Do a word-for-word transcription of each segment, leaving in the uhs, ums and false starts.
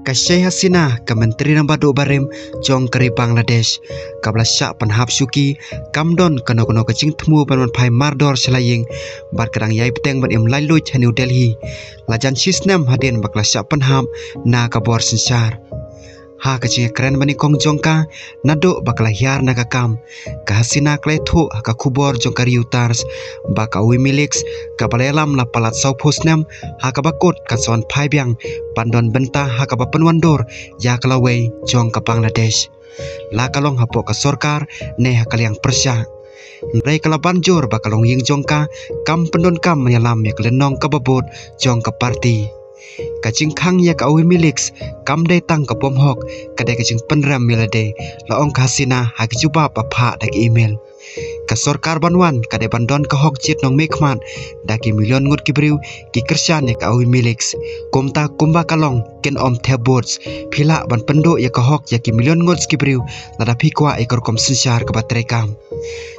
Ka Sheikh Hasina, ka Myntri Rangbah Duh barim jong ka ri Bangladesh, kaba la shah pynhap shuki, kam don kano kano ka jingthmu ban wan phai mardor sha la ïing, bad ka dang ïai bteng ban im laitluid ha New Delhi, la jan shisnem hadien ba ka la shah pynhap na ka bor synshar. Ha ka jingkren banyngkong jong ka, naduh ba ka la hiar na ka kam, ka Hasina ka la ïathuh ha ka khubor jong ka Reuters ba ka Awami League, kaba la ïalam la palat sawphew snem, ha kaba kut kan sa wan phai biang ban don bynta ha kaba pynwandur ïa ka lawei jong ka Bangladesh, la ka long hapoh ka sorkar ne ha ka liang pyrshah. Hynrei ka la ban jur ba ka longïing jong ka kam pyndonkam ban ïalam ïa ka lynnong kaba bud jong ka party. Ka jingkhang ïa ka Awami League kam dei tang ka bym hok, ka dei ka jingpynrem ïa lade, la ong ka Hasina ha ki jubab ba phah da ki email. Ka sorkar ban wan ka dei ban don ka hok jied nongmihkhmat, da ki million ngut ki briew ki kyrshan ïa ka Awami League. Kumta kumba ka long, kin ym thep votes, phi lah ban pynduh ïa ka hok ïa ki million ngut ki briew lada phi kwah ïa ka rukom synshar kaba treikam.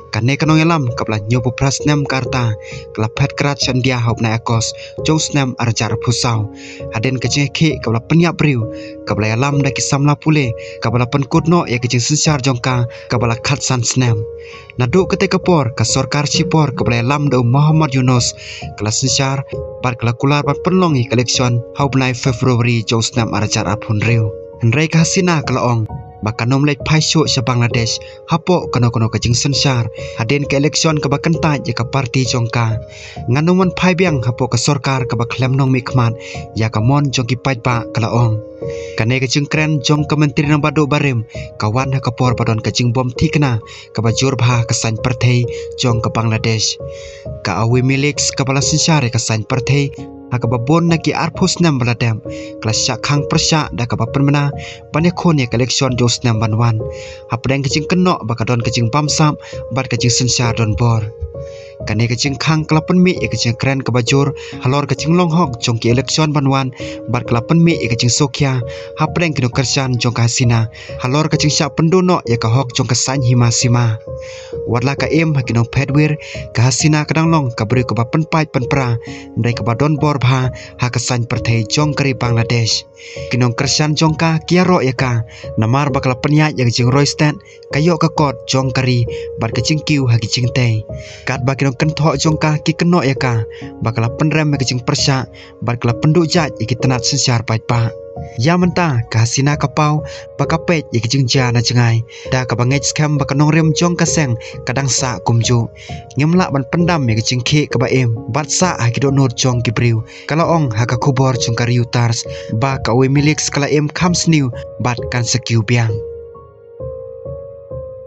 Kane ka nongïalam kaba la hynñiewphew phra snem ka rta, ka la phet krad sha India ha u bnai August jong u snem ar hajar arphew saw, hadien ka jingïakhih kaba la pynïap briew, kaba la ïalam da ki samla pule, kaba la pynkut noh ïa ka jingsynshar jong ka kaba la khatsan snem. Naduh katei ka por, ka sorkar shipor kaba la ïalam da u Muhammad Yunus ka la synshar bad ka la kular ban pynlong ïa ka election ha u bnai February jong u snem ar hajar arphew hynriew. Hynrei ka Hasina ka la ong ba kan ym leit phai shuh sha Bangladesh hapoh kano kano ka jingsynshar hadien ka election kaba kyntait ïa ka party jong ka. Ngan ym wan phai biang hapoh ka sorkar kaba khlem nongmihkhmat ïa ka mon jong ki paidbah, ka la ong. Kane ka jingkren jong ka Myntri Rangbah Duh barim ka wan ha ka por ba don ka jingbym thikna kaba jur bha ha ka saiñ pyrthei jong ka Bangladesh. Ka Awami League kaba la synshar ïa ka saiñ pyrthei ha kaba bun na ki arphew snem ba la dep, ka la shah khang pyrshah da kaba pynbna ban ïakhun ïa ka election jong u snem ban wan, hapdeng ka jingkynnoh ba ka don ka jingbamsap bad ka jingsynshar donbor. Kane ka jingkhang ka la pynmih ïa ka jingkren kaba jur halor ka jinglong hok jong ki election ban wan, bad ka la pynmih ïa ka jingsngewkhia hapdeng ki nongkyrshan jong ka Hasina halor ka jingshah pynduh noh ïa ka hok jong ka saiñ hima sima. Wat la ka im ha ki nongphet wir, ka Hasina ka dang long ka briew kaba pynpait pynpra, hynrei kaba donbor bha ha ka saiñ pyrthei jong ka ri Bangladesh. Ki nongkyrshan jong ka ki ïaroh ïa ka namar ba ka la pynïaid ïa ka jingroi stet, ka ïoh ka kot jong ka ri bad ka jingkiew ha ki jingtei. Katba ki nongkynthoh jong ka ki kynnoh ïa ka ba ka la pynrem ïa ka jingpyrshah bad ka la pynduh jait ïa ki tnat synshar paidbah. Ïa mynta ka Hasina ka paw ba ka peit ïa ka jingjia na jngai, da kaba ngeit skhem ba ka nongrim jong ka seng ka dang sah kumjuh. Ngim lah ban pyndam ïa ka jingkhih kaba im bad sah ha ki dohnud jong ki briew, ka la ong ha ka khubor jong ka Reuters ba ka Awami League ka la im kham sniew bad kan sa kiew biang.